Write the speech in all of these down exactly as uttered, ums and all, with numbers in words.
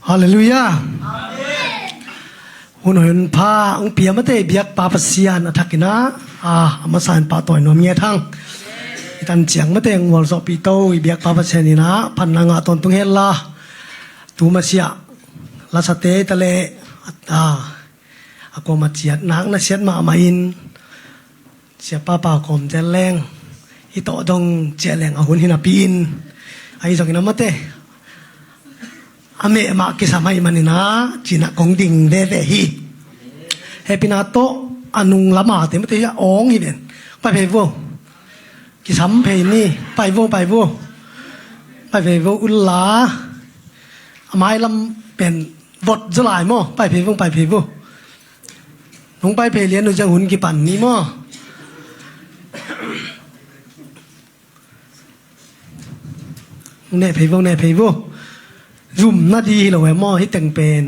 Halleluiah. Hun hoih hun pha hong pia mate biakpa Pasian a thakin ah, a masa in pahtawi nuam ngiat hang. I tan ciang mate hong mualzawhpih to i biakpa Pasian in ah phatna ngah tawntung henla, tu masiah lasate ta leh, a, a kuama ciat nak nasiat mahmah in, siapa pa kawm tel leng, i tawh dong ciah leng a hun hi napi in, ahi zongin a mate a meh mah kisam ahih manin ah, ci-in ah kong ding veve hi. Hehpihna tawh a nung lam a te mate hi a awng hi ven. Pai phei vo. Kisam phei ni. Pai vo, pai vo. Pai phei vo un la. A mai lam pen vot zaw lai maw. Pai phei vo, pai phei vo. Nong pai phei lian uh ciang hun kipan ni maw. Neh phei vo, neh phei vo. Zumna di hi lo e maw, hih teng pen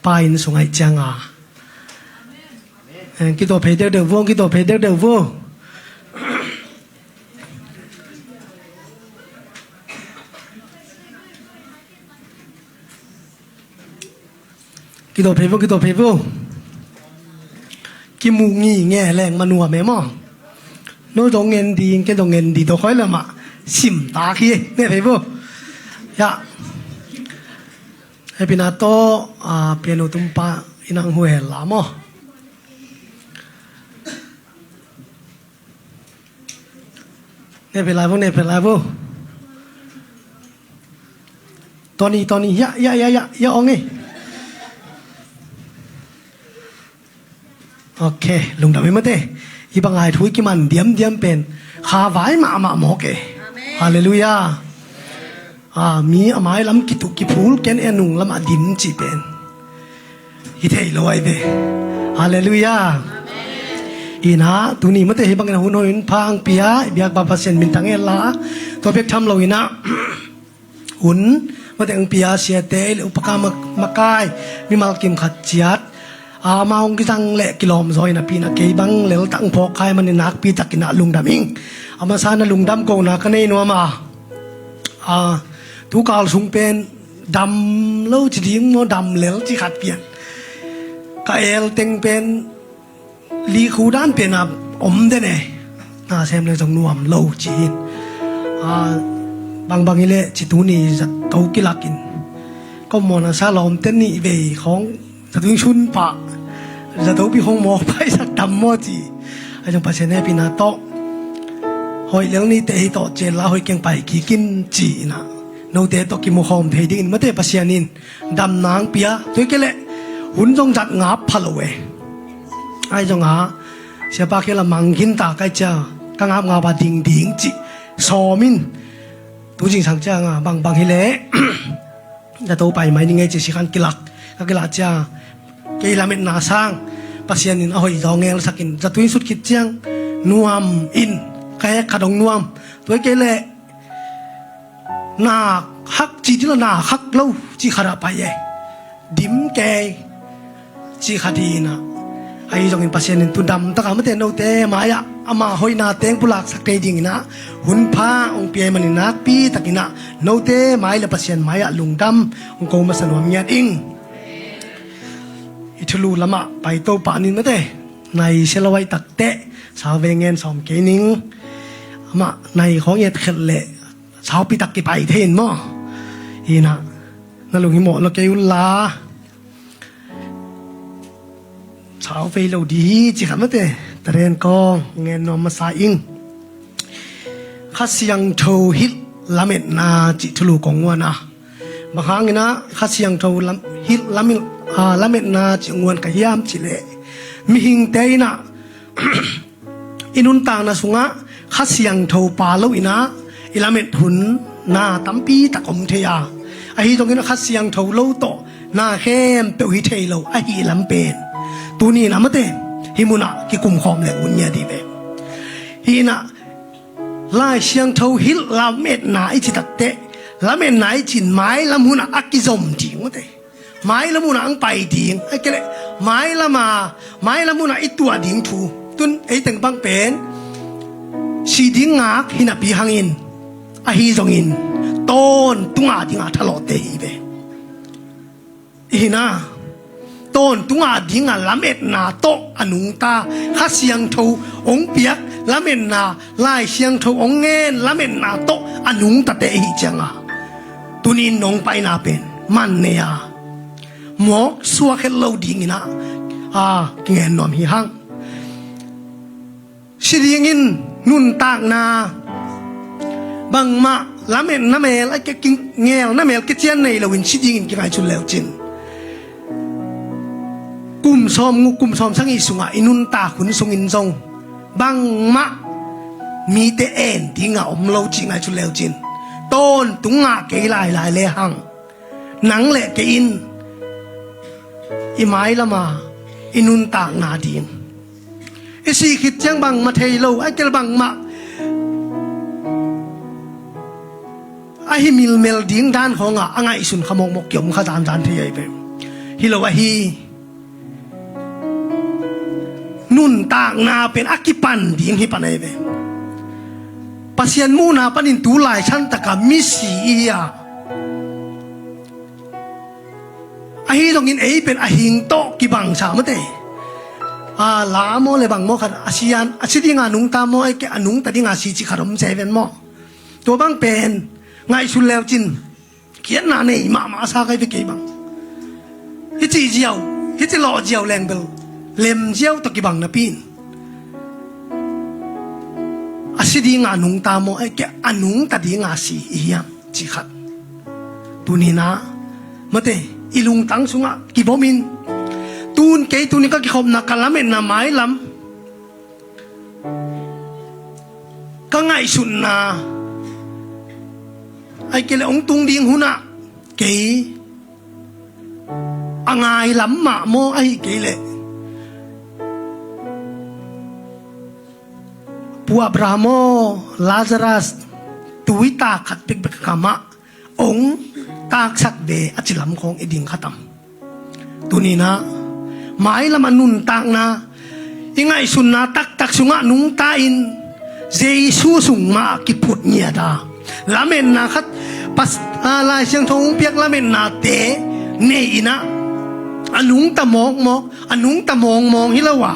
pa inn sung ahih ciang a. Eh, kituak phei deuhdeuh vo, kituak phei deuhdeuh vo. Kituak phei vo, kituak phei vo. Kimu ngi nge leng ma nuam e maw. No zong ngen ding, kei zong ngen ding, tua khoi lamah sim tak hi, neh phei vo. Ya. Hehpihna tawh, ah, piano tumpa in ah hong huh hen la maw. Neh phei lai vo, neh phei lai vo. Tony, Tony, ya, ya, ya, ya, ya, ong e. Ok, lungdam hi mate. Hih bang a thu i kiman diamdiam pen kha vai mahmah mawk e. Amen. Halleluiah. Ah, mi a mai lam kituh kiphul ken e, a nung lamah dim cih pen hi thei lo ahi ve. Halleluiah. Amen. Ina, tuni mate hih bangin a hun hoih hun pha hong pia i biakpa Pasian min thang hen la, tua bek tham lo ina, hun mate hong pia siate le upaka ma-, makai mimal kim khat ciat, ah, amau hong kizang le kilawm zaw ina pi ina kei bang lel tak hong phawk kha ahih manin nakpi takin ah lungdam ing. A masa in ah lungdam kohna ka nei nuam a. Ah, tu kal sung pen dam lo ci ding maw, dam lel ci khat pian. Ka el teng pen likhu dan pen a om den e. Na sem leng zong nuam lo ci hi. Ah, bangbang hi leh ci tuni zato kilakin, ka om mawhna sa lawmte nih vei khawng zato in sun pah, zatopi khawng mawh paisak dam maw ci. Ahi zong Pasian hehpihna tawh hoih lel nite hi tawh ci hen la, hoih keng pai kik in ci ina, note tawh kimukhawm thei dingin mate Pasian in damna hong pia. Tua hi kei leh hun zong zat ngap pha lo e. Ahi zong a, siapa kei la mang khin ta, ka hih ciang ka ngapngap a ding ding cih sawm in, tu zingsang ciang a bangbang hi leh zato pai mai ni ngei ci si khan kilak, ka kilak ciang kei lametna sang Pasian in a hoih zaw ngelsak in, zato in sut khit ciang nuam in, ka hek khat hong nuam. Tua hi kei leh na khak ci ding la, na khak lo ci khat ah pai e. Dim kei ci khat hi ina. Ahi zongin Pasian in tu dam taka mate note mai-ah ama hoihna teng pulaksak thei ding ina, hun pha hong pia ahih manin nakpi takin ah note mai le Pasian mai-ah lungdam hong ko masa nuam ngiat ing. I thulu lamah pai to pah ning mate. Nai sia lo ahih takteh sau vei ngen sawm kei ning. Amah nai khawng i et khelh leh saupi tak kipai thei in maw. Hi ina, na lunghimawh lo kei un la, sau vei lo ding hi ci khat mate. Taren kong ngen nuam masa ing. Kha Siangtho hilh lametna cih thulu kong nguan a. Bang hangin ah Kha Siangtho lam-, hilh lam-, ah, lametna cih nguan ka hiam cih leh, mihingte in ah i nuntakna sungah Kha Siangtho pha lo in ah i lamet hun na tampi tak om thei a. Ahi zongin Kha Siangtho lo tawh na khempeuh hi thei lo ahih lam pen tuni in ah mate hih munah kikum khawm leng un ngiat hi ve. Hi ina, Lai Siangtho hilh lametna i ci takteh, lametna i cih in mailam hunah a kizom ding mate. Mailam hunah ang pai ding, ahih kei leh mailam a, mailam hunah i tuah ding thu. Tun ei teng bang pen si ding ngak hi napi hangin, ahi zongin tawntung a dinga thalawhte hi ve. Ihi na, tawntung a ding a lametna tawh a nungta, Kha Siangtho hong piak lametna, Lai Siangtho hong ngen lametna tawh a nungtate ihi cianga, tuni in nong paina pen man nei a, mawk suak het lo dingin ah, a, kingen nuam hi hang. Si dingin nuntakna bangmah lametna mel a, ki, ki, ngelna mel kician nei loin si dingin kingaihsun leucin, kum sawm nguk, kum sawm sagih sungah i nuntak hun sungin zong bangmah mite en dinga om lo cih ngaihsun leucin, tawntung ngah kei lailai lehang, nang le kei in i mailama i nuntakna ding, i sih khit ciang bangmah thei lo, a kel bangmah a hi milmel ding dan khawngah a ngaihsun kha mawkmawk kiom kha dandan thei ahi ve. Hi lo ahi. Nuntakna pen a kipan ding hi pan ahi ve. Pasian muhna panin tu lai santaka misi ihi a, ahi zongin ei pen a hing tawh kibangsa mate. A, la maw le bang maw khat a sian, a si dinga nungta maw, a nungta dinga si ci khat om se ven maw. Tua bang pen ngaihsun leucin khiatna nei mahmah a sa kai ve kei bang. Hici ziau, hici lawh ziau leng bel lem ziau tawh kibang napi in, a si dinga nungta maw, a nungta dinga si i hiam ci khat. Tuni na mate, i lungtang sungah kibomin, tun kei tuni ka kikhopna, ka lametna mailam, ka ngaihsutna, ai kei le hong tung ding hunah kei a ngai lam mah maw, ahi kei leh Pu Abraham aw, Lazarus tuita khat bekbek kamah hong taksak ve a ci lam khawng i ding khatam. Tuni na mailam a nuntakna, i ngaihsunna taktak sungah nungta in Jesu sung mah kiphut ngiat a, lametna khat, pas, a, Lai Siangtho hong piak lametnate nei inah, a nungta mawkmawk, a nungta mawngmawng hi lo a,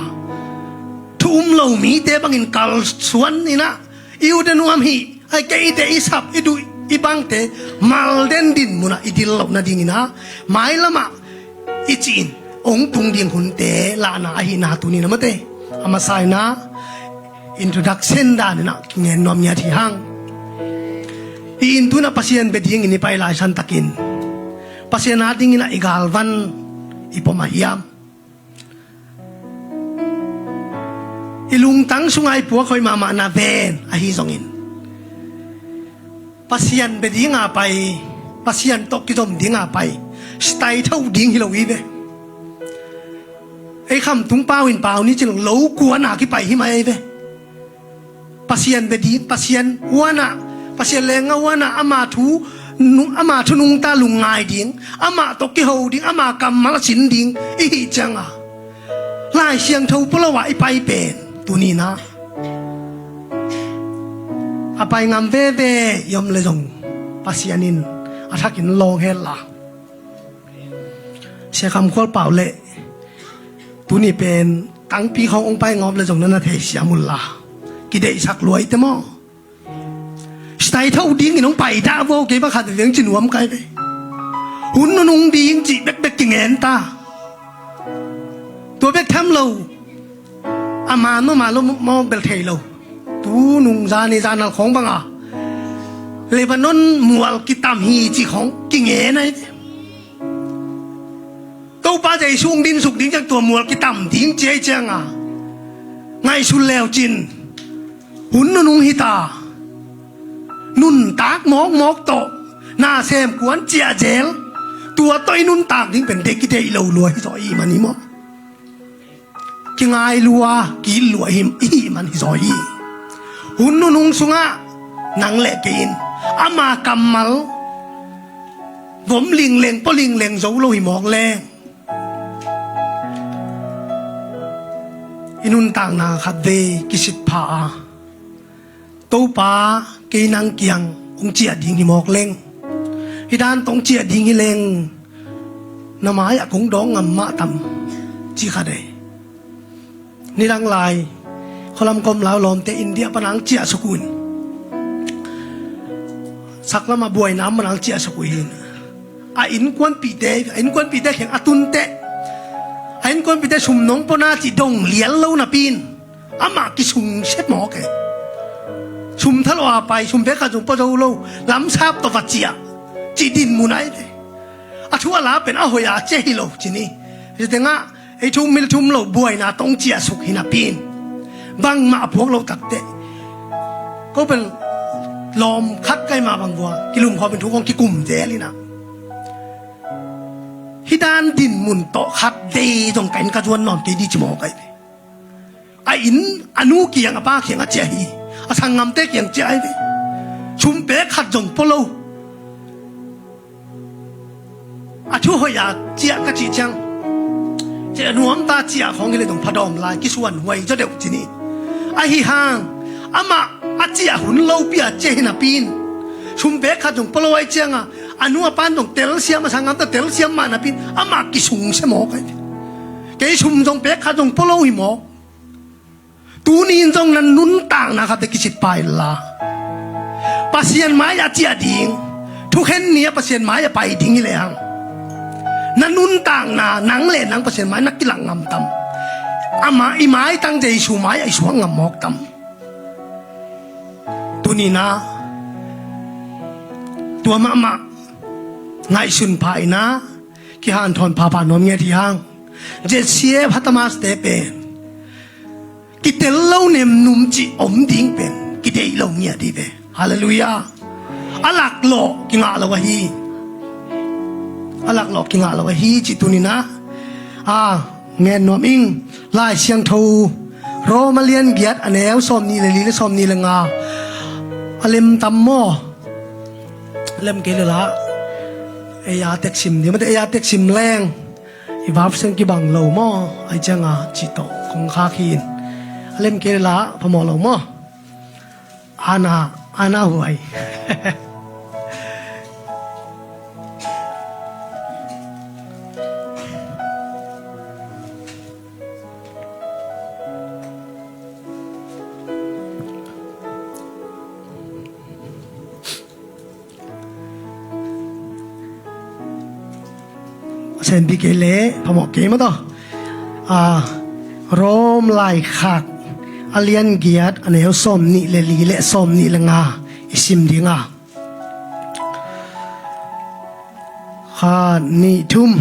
thu um lo mite bangin kalsuan inah, i ut a nuam hi, ai kei i teh i sap i duh i bangte malden din munah i dil loh nadingin ah, mailamah i cihin hong tung ding hunte lahna ahihna tuni na mate. A masa inah introduction daninah kingen nuam ngiat hi hang. I inn tunah Pasian bia dingin i pai lai santakin Pasian a dinginah i galvan i pom a hiam? I lungtang sungah i puak hoih mahmah na ven ahi zongin, Pasian bia dinga pai, Pasian tawh kizom dinga pai, sitai tho ding hi lo hi ve. Ei khamtung pau in pau ni cin lo kuana kipai hi mai ve. Pasian bia ding, Pasian huanah, Pasian lenga huanah ama thu, nu-, ama thu nungta lungngai ding, amah tawh kiho ding, ama kammal a sin ding i hih cianga, Lai Siangtho pua lo ah i pai pen tuninah a pai ngam veve i om le zong Pasian in a thakin lawng hetla. Sia Kham Khual Pau le tuni pen tangpi khawng hong pai ngawp le zong na na thei siam unla, kideihsak luaite maw? Sitai tho dingin hong pai dah vo, kei bang khat veng ci nuam kai ve. Hun nunung ding cih bekbek kingen ta. Tua bek tham lo, a man maw, man lo maw bel thei lo. Tu nung zani zanal khawng banga Lebanon mual kitam hi cih khawng kingen ai. Topa Jesu hong dinsuk ding ciang tua mual kitam ding ci ai cianga ngaihsun leucin hun nunung hita. Nuntak mawkmawk tawh nasem kuan ciahzel, tua tawh i nuntak ding pen dek i deih lo lua hi zaw i hih man hi maw? Kingai lua, ki-it lua i hih man hi zaw hi. Hun nunung sungah nang le kei in ama kammal vom lingleng pua lingleng zo lo hi mawk leng, i nuntakna khat vei kisit pha a, Topa kei nang kiang hong ciah ding hi mawk leng, hih dan tawh hong ciah ding hi leng, Na mai-ah kong dawng ngam mah tam, ci khat ei. Nidang lai khualam kom lau lawmte India pana ang ciahsuk uh in, saklamah buaina mana ang ciahsuk uh in, a innkuanpihte, a innkuanpihte kiang a tunteh, a innkuanpihte sum nong pua na cih dong lial lo napi in amah kisungsia mawk ei. Sum thalawh a pai, sum pek khat zong pua zo lo, lamsap tawh va ciah, cih dinmun ahi ve. A thu a la pen a hoih a ciah hi lo ci ni. Hi tengah ei thum mil thum lo buaina tawh ciahsuk hi napi in bangmah a puak loh takteh, ko pen lawm khat kai mah bang vua kilum khawm in thu kong kikum zel in ah, hih dan dinmun tawh khat vei zong ka inn ka zuan nuam kei ding ci mawk ahi ve. A inn a nu kiang a pa kiang a ciah hi. A sanggamte kiang ciah ahi ve. Sum pek khat zong pua lo. A thu hoih a ciah ka cih ciang, ciah nuamta ciah khawng hi le zong phadawm lai kisuan huai zaw deuh ci ni. Ahi hang amah a ciah hun lopi a ciah hi napi in, sum pek khat zong pua lo ahi cianga a nu a pan zong telsiam, a sanggamte telsiam mah napi in amah kisungsia mawk ahi ve. Kei sum zong pek khat zong pua lo hi mawk. Tuni in zong na nuntakna khat teh kisit pah inla, Pasian mai-ah ciah ding, thukhen ni-ah Pasian mai-ah pai ding hi lehang, na nuntakna nang le nang Pasian mai na kilak ngam tam? Amah i maitang Jesu mai-ah i suak ngam mawk tam? Tuni in ah tua mahmah ngaihsun pha in ah, kihanthawn phapha nuam ngiat hi hang. Z C F Hatamas te pen kitel lo nemnum cih om ding pen kideih lo ngiat hi ve. Halleluiah. A laklawh kingah lo ahi. A laklawh kingah lo ahi cih tuni in ah, a, ngen nuam ing. Lai Siangtho Rom a lian giat a neu sawmnih le li le sawmnih le nga. A lem tam maw? Lem kei le la, ei a tek sim ding mate, ei a tek sim leng i version kibang lo maw? Ahi cianga cih tawh kong khak hi in. A lem kei le la phamawh lo maw? Ana, ana huai. A senpi kei leh phamawh kei maw taw. A, Rom laikhak a lian giat a neu sawmnih le li le sawmnih le nga i sim ding a. Khat, nih, thum.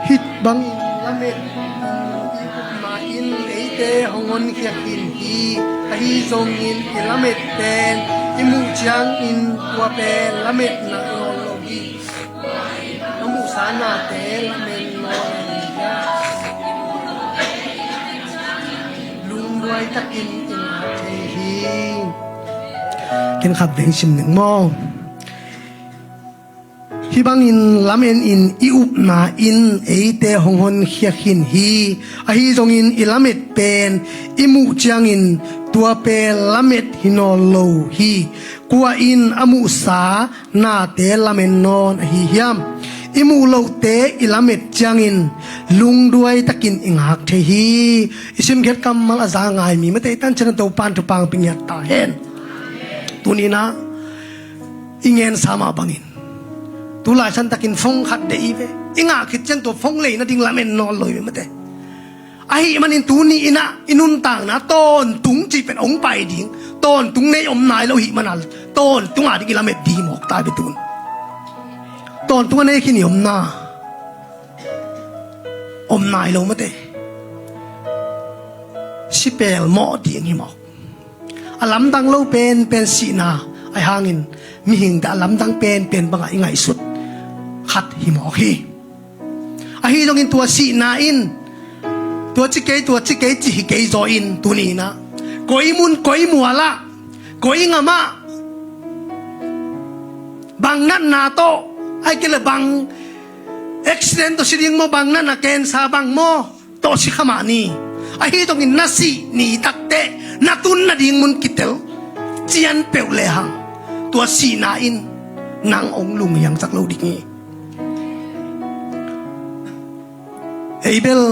Hih bangin lamet in i upna in eite hong honkhia khin hi. Ahi zongin i lamet pen i muh ciangin tua pen lametna i nawn lo hi. A muhsa nate lamen nawn hi. Lungduai takin i ngak thei hi. Ken khat veng sim ning maw? Hih bangin lamen in i upna in eite hong honkhia khin hi. Ahi zongin i lamet pen i muh ciangin tua pen lamet hi nawn lo hi. Kua in a muhsa nate lamen nawn ahi hiam? I muh lohte i lamet ciangin lungduai takin i ngak thei hi. I simkhiat kammal a za ngai mi mate i tan ciangin Topan thupha hong pia ngiat ta hen. Tuni in ah i ngensa mah bangin, tu laisan takin phone khat deih i ve. I ngah khit ciang tua phone lei nading lamen nawn lo i ve mate. Ahih manin tuni in ah i nuntakna tawntung cih pen hong pai ding, tawntung nei om nai lo ahih mana, tawntung a ding i lamet ding hi mawk ta i ve tun. Tawntung a nei khin i omna om nai lo mate. Si pelmawh ding hi mawk. A lamdang lo penpen sihna ahi hangin mihingte a lamdang penpen bangah i ngaihsut khat hi mawk hi. Ahi zongin tua sihna in tua ci kei, tua ci kei cih hi kei zaw in tuni in ah koi mun koi mualah, koi ngamah, bang natna tawh, ahih kei leh bang accident tawh si ding maw, bang natna cancer bang maw tawh si kha mah ni. Ahi zongin na sih ni takteh na tun nading mun kitel cian peuh lehang tua sihna in nang hong lunghiangsak lo ding hi. Kei bel,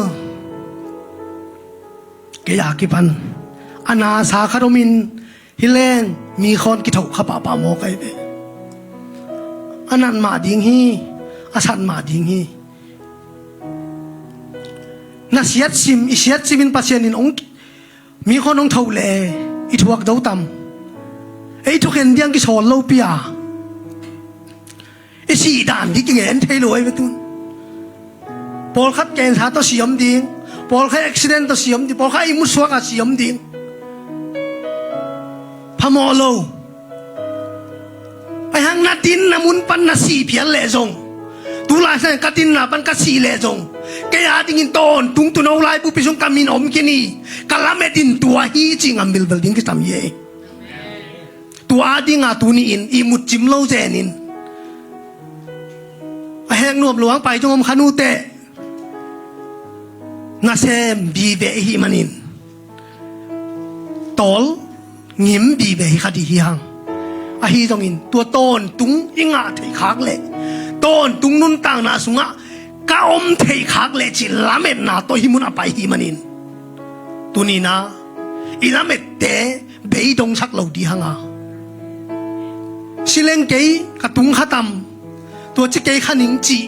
kei a kipan a nasa khat omin, hi leng mi khawn kithoh kha pahpah maw kai ve. A nat mah ding hi, a sat mah ding hi. Na siatsim, i siatsim in Pasian in hong, mi khawn hong thoh leh i thuak do tam? Ei thukhen diang kisawl lopi a, i sih dan ding kingen thei lo ahi ve tun. Pawlkhat cancer tawh si om ding, pawlkhat accident tawh si om ding, pawlkhat ihmut suak a si om ding. Phamawh lo. Ahi hang na dinna mun pan na sih phial leh zong, tu lai sang ka dinna pan ka sih leh zong, kei a dingin tawntung tu no laibupi sung ka min om khin hi, ka lamet in tua hi ci ngam bilbel ding kisam hi ei. Tua a dinga tuni-in ihmut cim lo zenin, a hek nuam luang pai zong om kha nu teh, nasem vive i hih manin, tawl ngim vive hi kha ding hi hang. Ahi zongin tua tawntung i ngah theih khak leh, tawntung nuntakna sungah ka om theih khak leh cih lametna tawh hih mun a pai hi manin, tuni-in ah i lamette beidongsak lo ding hang a, si leng kei ka tung kha tam, tua ci kei kha ning cih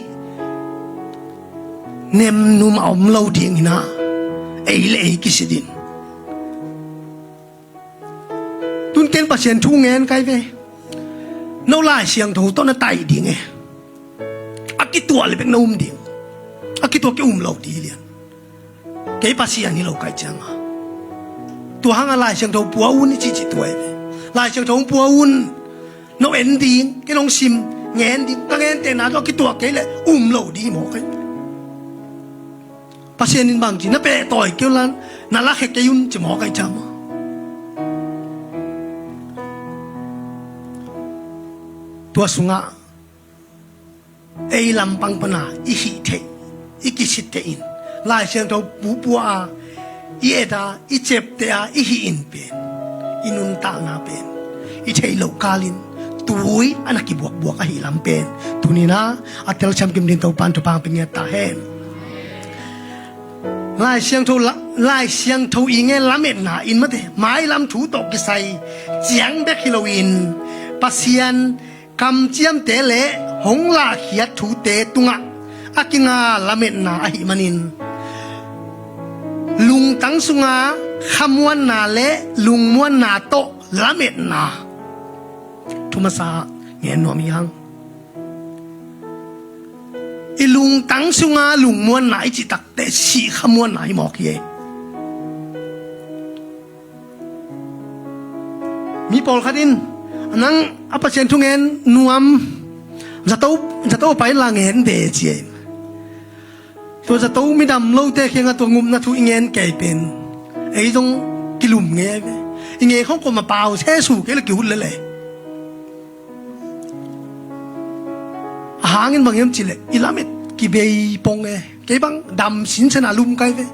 nemnum a om lo ding hi-in ah, ei le ei kisit in. Tun ken Pasian thu ngen kai ve. No Lai Siangtho tawh na taih ding e. A kituah le bek na um ding. A kituah kei um lo ding hi lian. Kei Pasian hi lo kai ciang a, tua hang a Lai Siangtho pua un i cihcih tua hi ve. Lai Siangtho hong pua un. No en ding, ken hong sim, ngen ding, ka ngentehna tawh a kituah kei leh um lo ding hi maw kai. Pasian in bangci na pehtawi kei un la, na lakhia kei un ci maw kai ciang a. Tua sungah ei lampang pana i hih theih, i kisit theih in, Lai Siangtho pupua a, i et a, i ciapteh a, i hih in pen, i nuntakna pen, i theih loh kalin tui a na kibuakbuak ahih lam pen, tuni-in ah a telsiam kim ding Topan thupha hong pia ngiat ta hen. Lai Siangtho la-, Lai Siangtho i ngen lametna in mate, mailam thu tawh kisai ciang bek hi loin, Pasian kamciamte le hong lahkhiat thute tungah a kinga lametna ahih manin, lungtang sunga khamuanna le lungmuanna tawh lametna thu masa ngen nuam hi hang. I lungtang sunga lungmuanna i cih takteh sih khamuanna hi mawk hi ei. Mi pawlkhat in, nang a Pasian thu ngen nuam, zato, zato pai la ngen ve ci ei. Tua zato midam lote kiangah tua ngupna thu i ngen kei pen ei zong kilum ngei ahi ve. I ngen khong kuamah pau se su kei le kihut lel e. A hangin bang hiam cih leh i lamet kibei pong e. Kei bang dam sinsen a lum kai ve.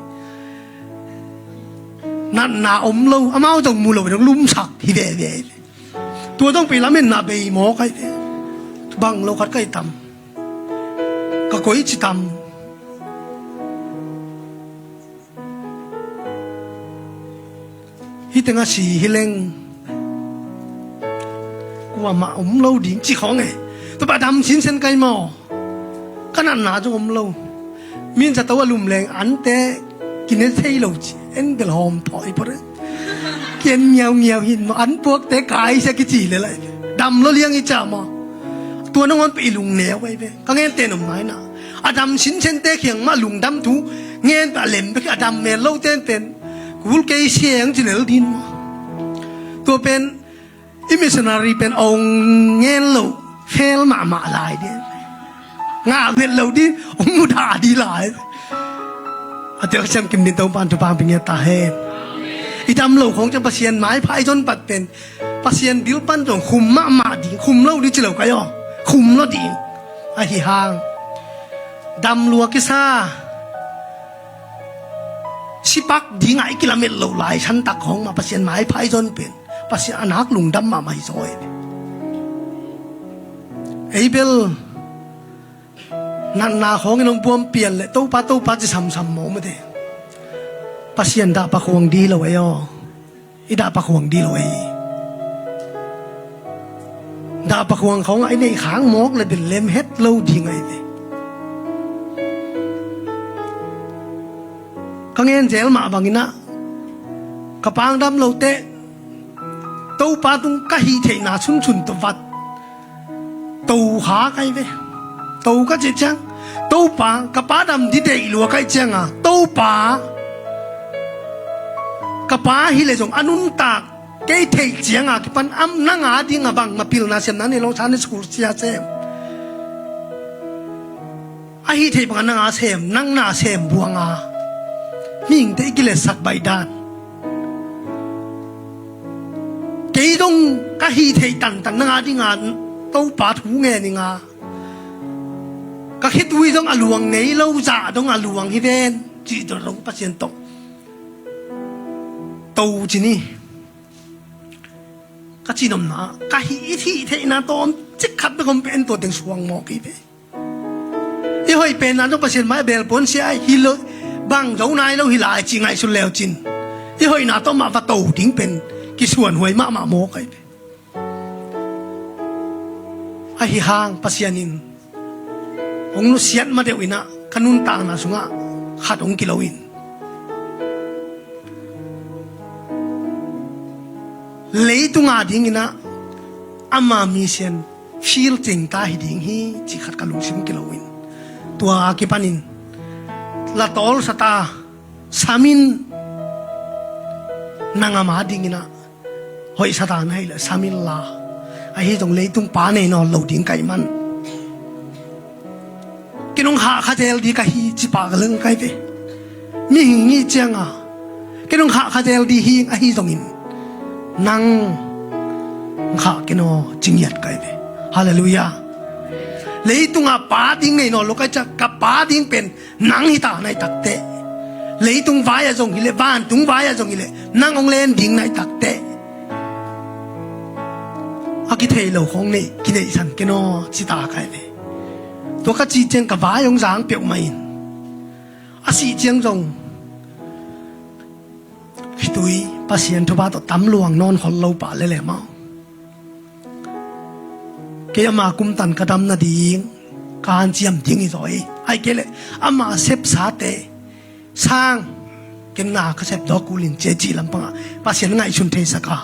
Natna om lo, amau zong mu lo, dong lumsak hi veve. Tua dong pen lametna bei maw kai ve. Bang lo khat kai tam. Ka koi ci tam. Hih teng a si hi leng kuamah om lo ding ci khong e. Tua pa dam sinsen kai maw. Ka natna zong om lo. Min zato a lum leng ante kine thei lo ci. En bel hawm thawh i pore. Kian ngiaungiau hin maw, an puakte kai sia kici le lai. Dam lo liang i ca maw. Tua nangawn pe i lung neu ai ve. Ka ngente nom nai na. A dam sinsente kiang mah lungdam thu ngen pah lem bek hi a dam mel lo tenpen kul kei siang ci lel din maw. Tua pen i missionary pen ong ngen lo fel mahmah lai din. Ngah vet lo din ong mudah di lai. A tel siam kim din Topan thupha pia ngiat ta hen. I dam lo khong ciang Pasian maipha i zon pat pen Pasian bil pan zong khum mahmah ding, khum lo ding ci lo kai aw. Khum lo ding. Ahi hang dam lua kisa sipak dingah i kilamet lo lai santak hong mah Pasian maipha i zon pen Pasian a nak lungdam mahmah hi zaw e. Ei bel Natna khawngin hong buam pian le Topa, Topa ci samsam mawk mate. Pasian dahpa khuang dih lo ei aw. I dahpa khuang dih lo ei. Dahpa khuang khawngah i neih khang mawk le bel lem het lo ding ahi ve. Ka ngen zel mah banginah ka pangdam lote Topa tung ka hih theihna sunsun tawh vat to kha kai ve. To ka cih ciang Topa, ka pa dam dih deih lua kai cianga Topa, ka pa hileh zong a nuntak kei theih cianga kipan am nanga dinga bang mapilna sem, nang ni lo Sunday school sia sem, a hih theih banga nanga sem, nang na sem buanga mihingte i kiletsak baih dan. Kei dong ka hih theih tantan nanga dinga Topa thu ngeninga ka khitui dong a luang nei lo, zah dong a luang hi ven cih dong Pasian tawh to ci ni. Ka cinomna ka hih, i hih theihna tawm cik khat bek om pen tua teng suang mawk hi ve. I hoih penna tawh Pasian mai a bel puan sia ai hi lo, bang zo nai lo hi lai ci ngaihsun leu cin i hoihna tawh mah va to ding pen kisuan huai mahmah mawk ai. Ahi hang Pasian in hong nusiat madeuh inah ka nuntakna sungah khat hong kilo in leitunga dinginah ama mission field cingta hi ding hi cih khat ka lungsim kilo in, tua a kipanin la tawlsata samin nangama dinginah hoihsata na hileh samin la ahi zong leitung pa nei nawn lo ding kaih man. Kinong khah kha zel di ka hi ci pah ka leng kai ve. Mihing hi cianga kinong khah kha zel di hi ahi zongin nang khah kinaw cingiat kai ve. Halleluiah. Leitunga pa ding nei nawn lo kai ciang ka pa ding pen nang hita nai takteh, leitung vai a zong hileh vantung vai a zong hileh nang hong len ding nai takteh a kithei lo khong nei kineihsan kinaw cita kai ve. Tua ka cih ciang ka vai hong zang peuhmah in a sih ciang zong khitui Pasian thupha tawh tam luang nawn khol lo pah lele maw. Kei ama kumtan ka dam nading ka hanciam ding hi zaw ei. Ai kei leh ama sepsate sang ken na ka sep dawk kulin cia cih lampangah Pasian ngaihsun theisak a.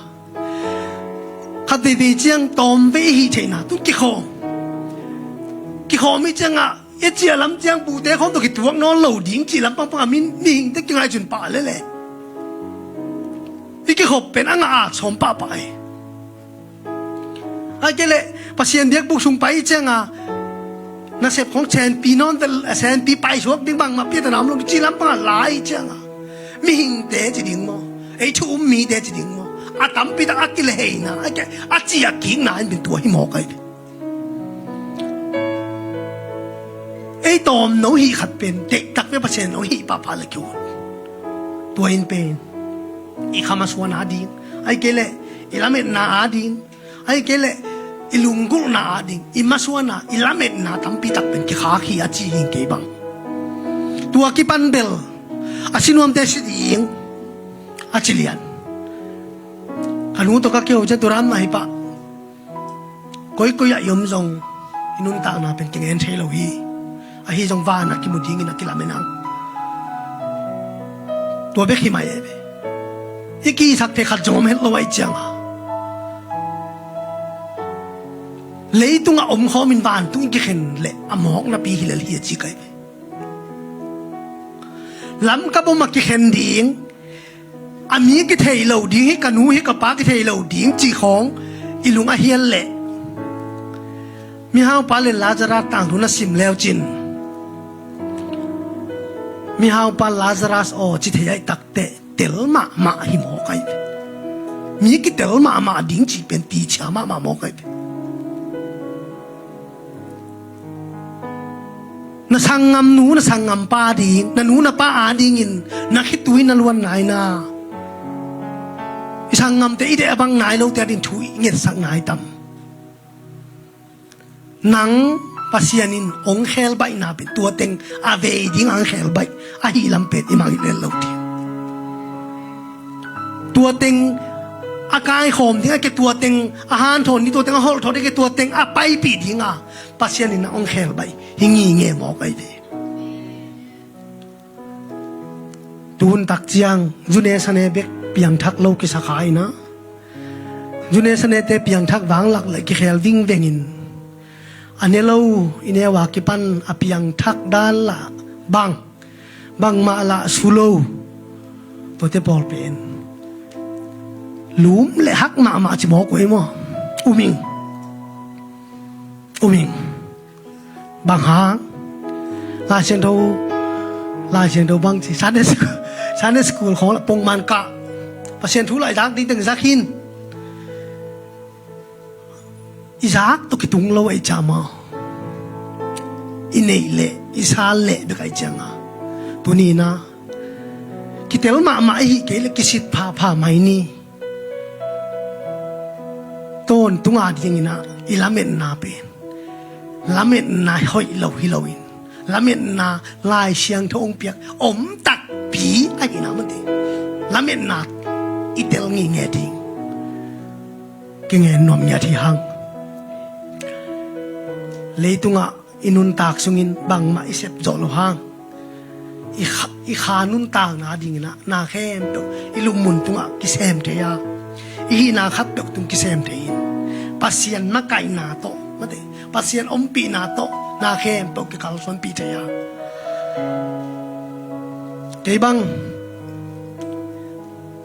Khat veivei ciang tawm vei i hih theihna tun kikhawm kikhawm i ciangah i ciah lam ciang buhte khawm tawh kituak nawn lo ding cih lampang pangah mihingte kingaihsun pah lele. I kikhop pen a ngah a sawm pahpah ei. Ai kei leh Pasian biakbuk sung pai cianga nasep khong senpi nawn, senpi paisuak ding bangmah piata nam lo cih lampangah lai cianga mihingte ci ding maw, ei thu um mite ci ding maw, a tampitak a kileheina a ciah kikna in pen tua hi mawk ai. Ei tawmno hih khat pen deihtak ve Pasian lo hih pahpah le kiun. Tua in pen i khamasuan ading, ai kei leh i lametna ading, ai kei leh i lunggulhna ading i masuana i lametna tampitak pen kikhak hi a ci hing kei bang. Tua kipan bel a sinuamte si ding a ci lian. Ka nu tawh ka keu cian turan mah hi pah. Koikoi ah i om zong i nuntakna pen kingen thei lo hi. Ahi zong vanah kimu dingin a kilamen ang. Tua bek hi mai e ve. I kisak thei khat zong om het lo ahi cianga leitungah omkhawmin vantung i kikhen leh a mawk napi hi lel hi a ci kai ve. Lamkap om a kikhen ding, a mi kithei lo ding hi, ka nu hi ka pa kithei lo ding cih khawng i lung a hial leh mihaupa le Lazarus tangthu na sim leu cin mihaupa Lazarus aw ci thei aih takteh tel mahmah hi mawk ai ve. Mi kitel mahmah ding cih pen tichia mahmah mawk ai ve. Na sanggamnu na sanggampa ding, na nu na pa adingin na khitui na luan nai na, i sanggamte i deh a bang nai lote ading thu i ngetsak nai tam? Nang Pasian in hong khelbaihna pen tua teng a vei ding a hong khelbaih ahi lam pen i mangngilh lel lo ding. Tua teng a kaikhawm ding a ke, tua teng a hanthawn ding, tua teng a holhthawh ding a ke, tua teng a paipih ding a Pasian in a hong khelbaih hi ngingei mawk ahi ve. Tuhun tak ciang zune sane bek piangthak lo kisa kha in a, zune sanete piangthak vanglak le kikhel vingveng in, a ne lo i neu a kipan a piangthak dan lah bang, bangmah lah su lo. Tuate pawl pen lum le hak mahmah ci mawk uh ei maw? Um ing. Um ing. Bang hang? Lai Siangtho, Lai Siangtho bang ci, Sunday school, Sunday school khawng lah pongman kah. Pasian thu lah i zak ding teng zak hi in. I zak tawh kitung lo ahih ciang maw, i neih leh i sa leh bek ahih ciang a, tuni in a kitel mahmah i hih kei leh kisit phapha mai ni. Tawntung a ding in a i lametna pen lametna hoih lo hi lo in, lametna Lai Siangtho hong piak om takpi ahihna mate, lametna i tel ngingei ding kingen nuam ngiat hi hang. Leitungah i nuntak sungin bangmah i sep zawh loh hang, i kha, i kha nuntakna ding in a na khempeuh i lupmun tungah kisem thei a, i hihna khatpeuh tung kisem thei in, Pasian makaihna tawh mate, Pasian ompihna tawh na khempeuh kikalsuanpih thei a. Kei bang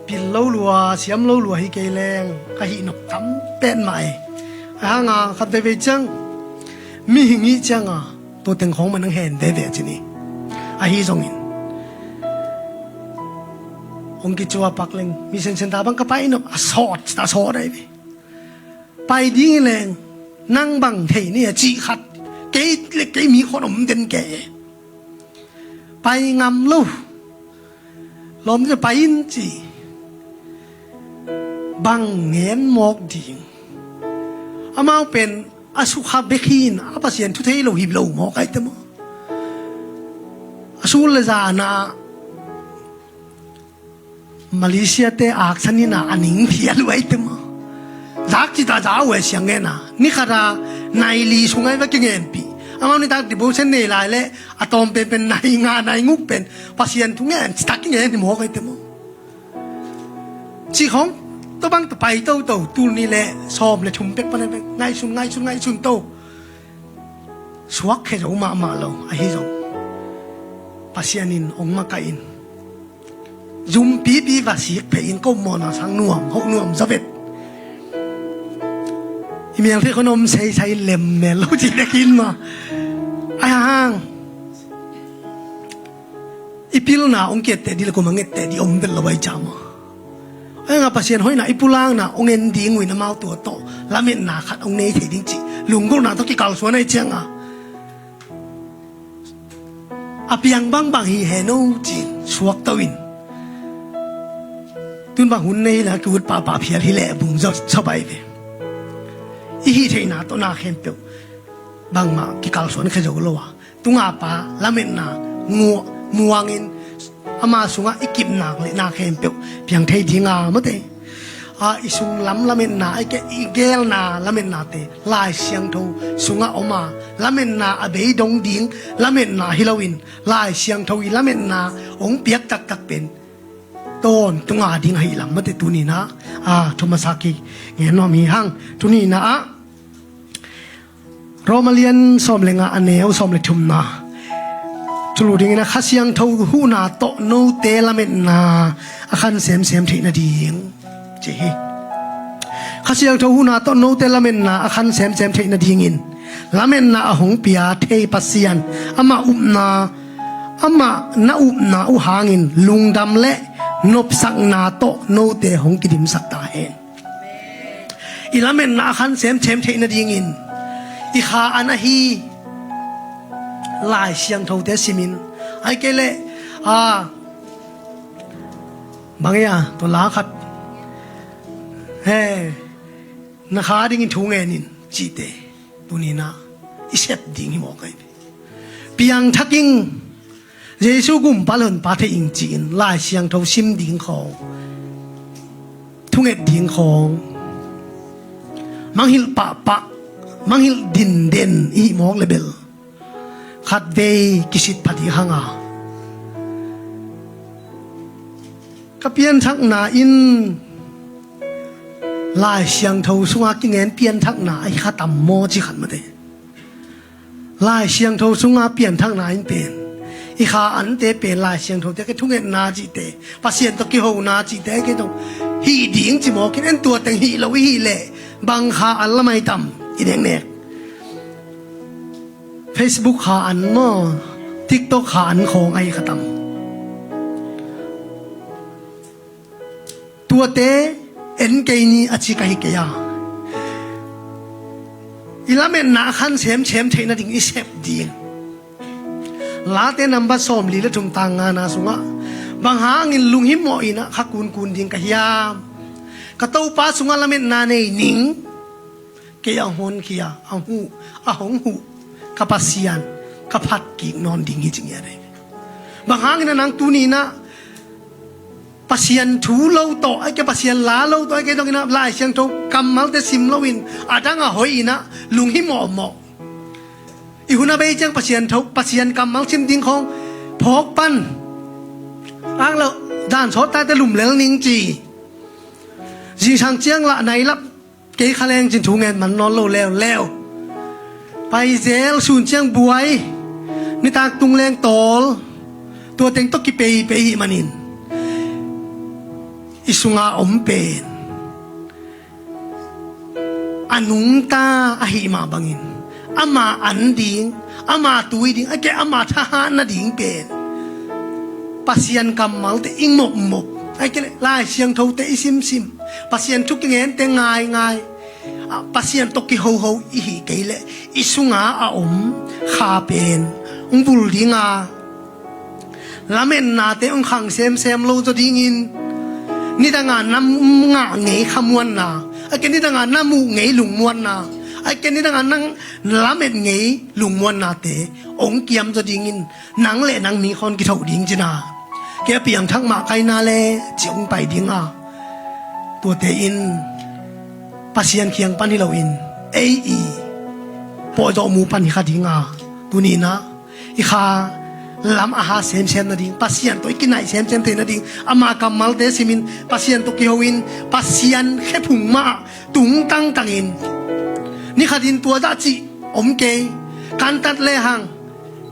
pil lo lua, siam lo lua hi kei leng ka hih nop tam petmah e. Ahih hang a khat veivei ciang mihing i hih ciang a, tua teng khawng mah nang hen veve ci ni. Ahi zongin hong kicuapak leng, mission centre bang ka pai nop a sawt, a sawt ahi ve. Pai ding hi leng nang bang thei ni a cih khat, kei le kei mi khawng om den kei e. Pai ngam lo. Lawm ding a pai in ci. Bang ngen mawk ding? Amau pen a sukha bek hi in a Pasian thu thei lo hi lo mawk ahi te maw? A sul le zan a Malaysia te aksan in a a ning phial uh ahi te maw? Zak ci ta za uh e siang ngen a. Ni khat a nai li sung ahi va kingenpih. Amau nitak devotion nei lai leh a tawm penpen nai nga nai nguk pen Pasian thu ngen ci ta kingen hi mawk ahi te maw? Cih khawng tawh bang tawh pai toto, tul nih le sawm le thum pek pan a pek ngaihsun, ngaihsun, ngaihsun to. Suakkhia zo mahmah lo ahi zong Pasian in hong makaih in, zumpipi va sik phei in, ko mawhna sang nuam hoh nuam zaw vet. I mial phei khawng om seisai lemmel lo cih dek in maw? Ahih hang i pilna hong kiatteh ding le kuamah ngetteh ding om vet lo ahih ciang maw? Ahih hang a Pasian hoihna i pulakna hong en ding uh in amau tua tawh lametna khat hong nei thei ding cih lunggulhna tawh kikalsuan ahih ciang a, a piang bangbang hi hen o ci-in suakto in. Tun bang hun nei hi leh a ki-ut pahpah phial hi leh bung zaw, zaw pai ve. I hih theihna tawh na khempeuh bangmah kikalsuan khia zo lo a, tunga pa lametna ngu-, muangin ama sungah i kip nak leh na khempeuh piang thei ding a, mate. A, i sunglam lametna, a, i ke, i geelna lametnate Lai Siangtho sungah om a, lametna a beidong ding lametna hi loin, Lai Siangtho i lametna hong piak taktak pen tawntung a ding ahih lam, mate, tuni-in ah, a, thu masa kik ngen nuam hi hang. Tuni-in ah, Roma lian sawm le nga, a neu sawm le thumna. Thulu dingin ah, Kha Siangtho huhna tawh note lametna a khan semsem theih nading, ci hi. Kha Siangtho huhna tawh note lametna a khan semsem theih nadingin lametna a hong pia thei Pasian, amah upna, amah na upna uh hangin lungdam le nopsakna tawh note hong kidimsak ta hen. I lametna a khan semsem theih nadingin i kha an ahi Lai Siangthote simin, ahih kei leh, a, bang e a, tua la khat, he, na kha dingin thu ngen in, cihte. Tuni-in ah, i sep ding hi mawk ahi. Piangthak ing, Jesu gumpa le honpa thei ing ci-in Lai Siangtho sim ding khawng, thunget ding khawng, mangngilh pahpah, mangngilh dinden i hih mawk le bel khatvei kisit pha ding hang a, ka pianthakna in Lai Siangtho sunga kingen pianthakna ahi kha tam maw ci khat mate. Lai Siangtho sunga pianthakna in pen i kha ante pen Lai Siangthote, kei thungetna cihte, Pasian tawh kihona cihte, kei tawh hih ding ci mawk in, en tua teng hih lo i hih leh bang kha an lamai tam i neknek. Facebook kha an maw, TikTok kha an khawng ahi kha tam. Tuate en kei ni a ci ka hi kei a. I lametna a khan semsem theih nading i sep ding. Late nambat sawmli le thum tang ngana sungah, bang hangin lunghimawh in ah kha kunkun ding ka hiam? Ka Topa sungah lametna nei ning. Kei a honkhia, a huh, a hong huh ka Pasian ka phat kik nawn ding hi ci ngiat hi. Bang hangin a nang tuni in ah Pasian thu lo tawh, ahih kei leh Pasian la lo tawh, ahih kei leh dong in ah Lai Siangtho kammalte sim loin a dang a hoih in ah lunghimawhmawh i hun a bei ciang Pasian thu, Pasian kammal sim ding khawng phawk pan. Ang lo dan sawt tate lum lel ning ci. Zingsang ciang lah nai lap kei kha leng cin thu ngen man nawn lo leuleu. Paizel sun ciang buai, nitak tung leng tawl, tua teng tawh kipeipei ahih manin i sunga om pen a nungta ahih mah bangin ama an ding, ama tui ding, ahih kei leh ama thahat nading pen Pasian kammalte i mopmop, ahih kei leh Lai Siangthote i simsim, Pasian thu kingente ngaingai, a, Pasian tawh kihoho i hih kei leh i sunga a om kha pen hong vul ding a, lametnate hong khang semsem lo zaw dingin, nidanga na ngah ngei khamuanna, ahih kei leh nidanga na muh ngei lungmuanna, ahih kei leh nidanga na lamet ngei lungmuannate hong kiam zaw dingin, nang le nang mi khawng kithoh ding cihna. Kei a piangthak mah ka hi na le ci hong pai ding a, tuate in Pasian kiang pan hi loin ei i pawlzawhmu pan hi kha ding a, tuni in ah i kha lam a ha semsem nading, Pasian tawh i kinaih semsem theih nading, ama kammalte simin, Pasian tawh kiho in, Pasian khephung mah tungtang tangin, ni khatin tua dah cih om kei, kantat lehang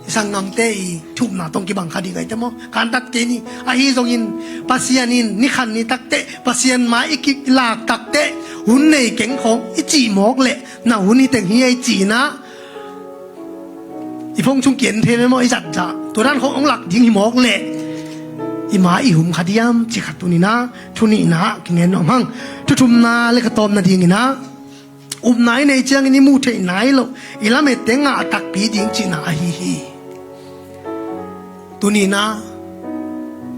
i sanggamte i thumna tawh kibang kha ding ahih teh maw, kantat kei ni. Ahi zongin Pasian in ni khat ni takteh, Pasian mai i kilak takteh, hun nei keng khawng i cih mawk leh na hun hi teng hi ei ci-in ah, i phone sung kian thei ve maw, i zat zah, tua dan khawng hong lak ding hi mawk leh i mai i hum kha diam ci khat tuni in ah, thu nihna ah kingen nuam hang. Thu thumna le ka tawpna dingin ah, upna i neih ciangin i muh theih nai loh i lamette ngah takpi ding cihna ahi hi. Tuni in ah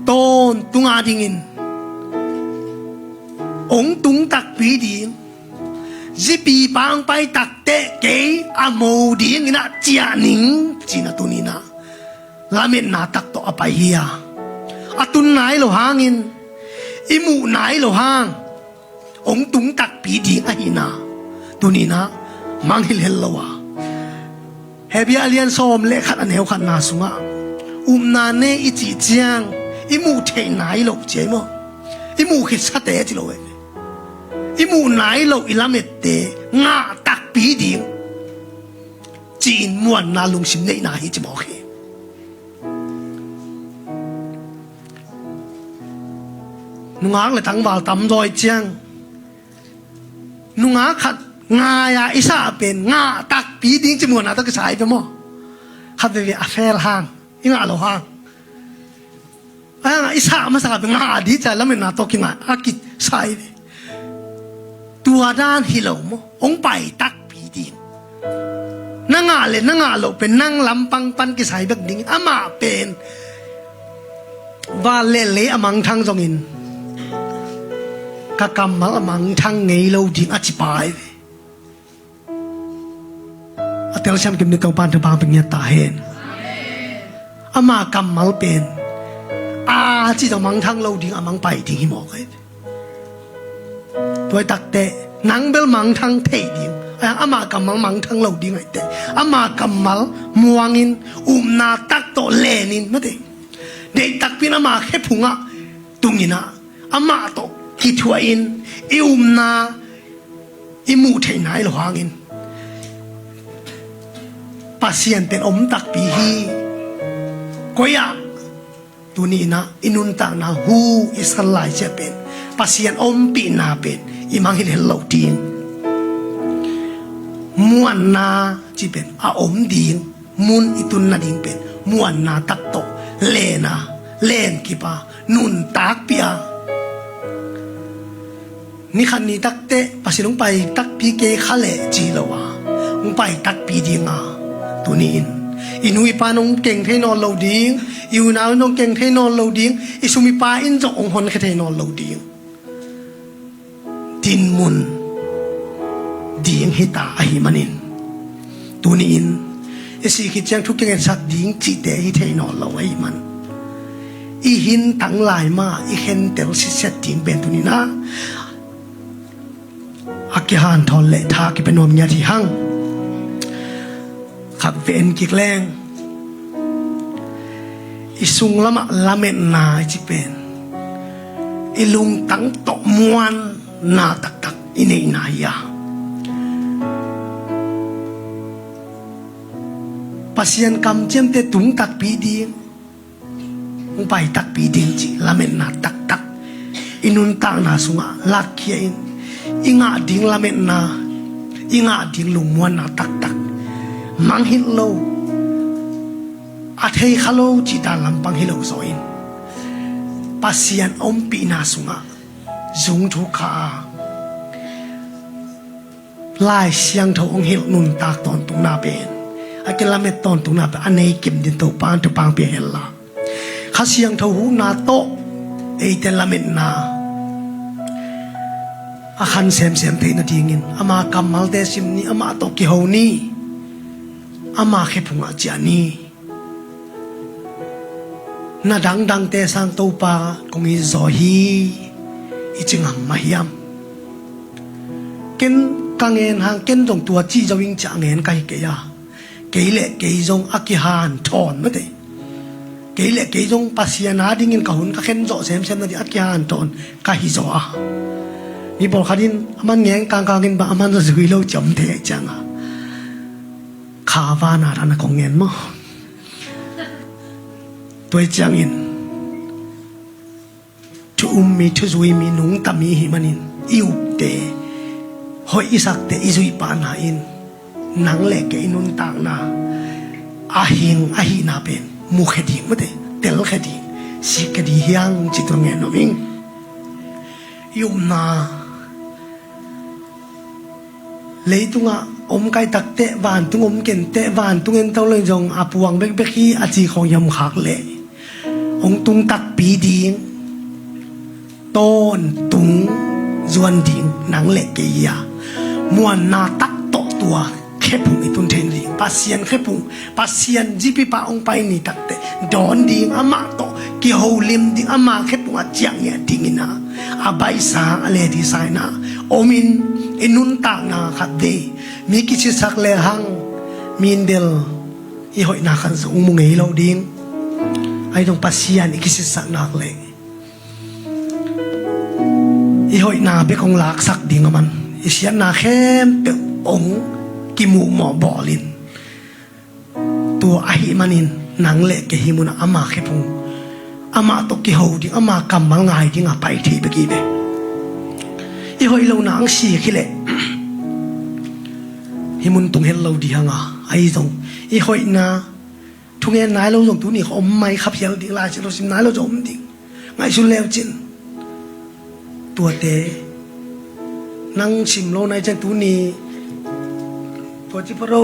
tawntung a dingin hong tung takpi ding, zipipa hong pai takteh kei a mo dingin ah ciah ning cihna tuni in ah lametna tak tawh a pai hi a, a tun nai lo hangin, i muh nai lo hang hong tung takpi ding ahihna tuni in ah mangngilh hel lo a. Hebru a lian sawm le khat a neu khatna sungah, upna nei i cih ciang i muh theih nai loh ci ei maw, i muh khitsate ci lo ei. I muh nai loh i lamette ngah takpi ding ci-in muanna lungsim neihna hi ci mawk hi. Nungak le tangval tamzaw i ciang, nungak khat ngai-a i sah pen ngah takpi ding ci muanna tawh kisa hi ve maw. Khat veve a fel hang, i ngah lo hang, a hang i sah masa pen ngah ding ci-a lametna tawh kingah a kisa hi ve. Tua dan hi lo maw, hong pai takpi ding. Na ngah le na ngah loh pen nang lampang pan kisai bek dingin, amah pen van le lei a mangthang zongin ka kammal a mangthang ngei lo ding a ci pai ve. A telsiam kim ding Topa'n thupha pia ngiat ta hen. Ama kammal pen a ci tawh mangthang lo ding, a mangpai ding hi mawk ai. Tua hi takteh nang bel mangthang thei ding, a, ama kammal mangthang lo ding ahi teh, ama kammal muangin, upna tak tawh lenin, mate, deih takpi in ama khe phungah tungin ah, amah tawh kithuahin, i upna i muh theihna i lo hangin, Pasian pen om takpi hi. Koi ah? Tuni in ah i nuntakna hu i san lai ciat pen Pasian ompihna pen i mangngilh hel lo ding. Muanna cih pen a om ding, mun i tun nading pen muanna tak tawh len a, len kip a, nuntakpih a, ni khat ni takteh Pasian hong pai takpi kei kha leh ci lo a, hong pai takpi ding a, tuni in i nu i pa in hong keng thei nawn lo ding, i unau in hong keng thei nawn lo ding, i sum i pai in zong hong honkhia thei nawn lo ding. Dinmun ding hi ta ahih manin, tuni in i sih khit ciang thu kingetsak ding cihte hi thei nawn lo ahih man, i hintang lai mah i khentel sitsiat ding pen tuni in ah a kihanthawn leh tha kipia nuam ngiat hi hang. Khat vei en kik leng, i sung lamah lametna i cih pen i lungtang tawh muanna taktak i neihna hi a, Pasian kamciamte tung takpi ding, hong pai takpi ding cih lametna taktak i nuntakna sungah lakkhia in, i ngah ding lametna, i ngah ding lungmuanna taktak mangngilh lo, a thei kha lo cih dan lampang hi lo zaw in, Pasian ompihna sungah zung thuk kha a, Lai Siangtho hong hilh nuntak tawntungna pen, a kilamet tawntungna pen a nei kim ding Topa'n thupha pia hen la, Kha Siangtho huhna tawh eite lametna a khan semsem theih nadingin ama kammalte sim ni, amah tawh kiho ni, ama khe phungah ciah ni. Na dangdangte sang Topa kong it zaw hi, i ci ngam mah hiam? Ken ka ngen hang, ken zong tua cih zo ing ci a ngen ka hi kei a, kei le kei zong a kihanthawn, mate, kei le kei zong Pasian adingin ka hun ka khen zawh semsem nading a kihanthawn ka hi zaw a. Mi pawlkhat in a man ngen kangkang in bang a man zui lo ciam thei ciang a, kha vana dan a kong ngen maw? Tua hi ciangin thu um mi, thu zui mi, nungta mi ahih manin i upte, hoih i sakte i zuih pahna in nang le kei i nuntakna a hing ahihna pen mukhia ding, mate, telkhia ding, sikkhia ding hi hang cih tua ngen nuam ing. I upna leitungah om ka hih takteh, vantung om kenteh, vantung en to lo in zong a puang bekbek hi a ci khawng i om khak leh, hong tung takpi ding, tawntung zuan ding nang le kei hi a, muanna tak tawh tua khe phung i tun theih nading, Pasian khe phung, Pasian zipi pa hong pai ni takteh dawn ding, amah tawh kiholim ding, ama khe phungah ciah ngiat dingin a, a baihsa, a lehdisa in a om in, i nuntakna khat vei mi kisitsak lehang, mi in bel i hoihna khat zong mu ngei lo ding. Ahi zong Pasian i kisitsak nak leh i hoihna bek hong laksak ding a man, i siatna khempeuh hong kimuhmawh bawl in. Tua ahih manin nang le kei hih munah ama khe phung, amah tawh kiho ding, ama kammal ngai ding a pai thei bek hi ve. I hoih lohna hong sik hi leh hih mun tung het lo ding hang a, ahi zong i hoihna, thungen nai lo zong tuni kha om mai kha phial ding, Lai Siangtho sim nai lo zong om ding. Ngaihsun leu cin, tuate nang sim lo nai ciang tuni tua ci pha ro,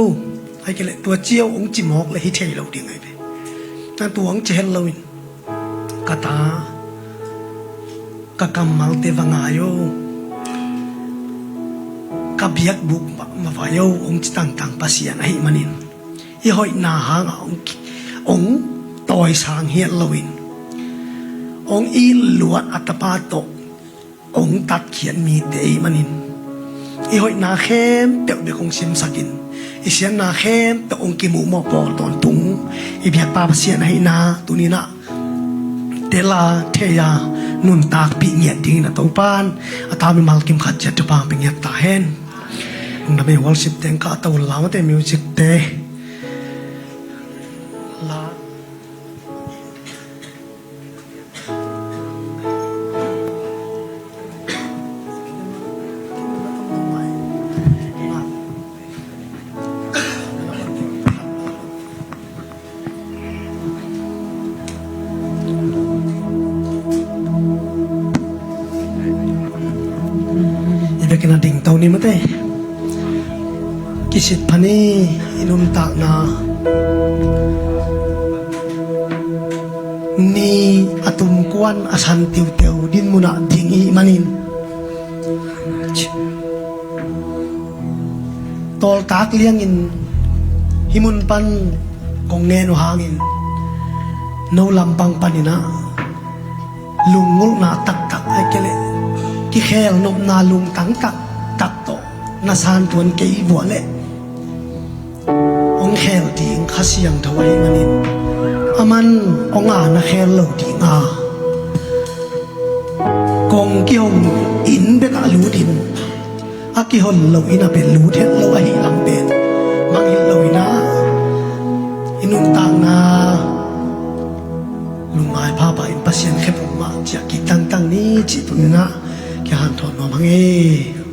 ahi kei leh tua ci o hong ci mawk leh hi thei lo ding ahi ve. Nang tua hong ci het lo in, ka ta, ka kammalte va ngai o, a biakbuk mah mavai o hong ci tangtang Pasian ahih manin, i hoihna hangah hong, hong tawisang hial loin, hong it luat a tapa tawh hong tatkhiat mite ahih manin, i hoihna khempeuh bek hong simsakin, i siatna khempeuh hong kimuhmawh pawl tawntung i biakpa Pasian ahihna tuni-in ah tela thei-a nuntakpih ngiat dingin a Topan a ta mimal kim khat ciat thupha pia ngiat ta hen. Nang dame worship teng ka a to lamate music te la. I biakinn ah dingto ni mate. Kisit pha ni, i nuntakna ni a tumkuan a san tiuteu din munah ding i hih manin, tawltak liangin hih mun pan kong ngen uh hangin no lampang panin ah lunggulhna taktak, ahih kei leh kikhelnopna lungtang taktak tawh na san tuan kei uh leh hong khel ding Kha Siangtho ahih manin, aman hong a na khel lo ding a, kong kihong inn bekah lutin, a kihon lo inn ah pen lut het lo ahih lam pen mangngilh lo-in ah, i nuntakna lungngai phapha in Pasian khe pumah ciah kik tangtang ni cih tuni-in ah kihanthawn nuam hang e.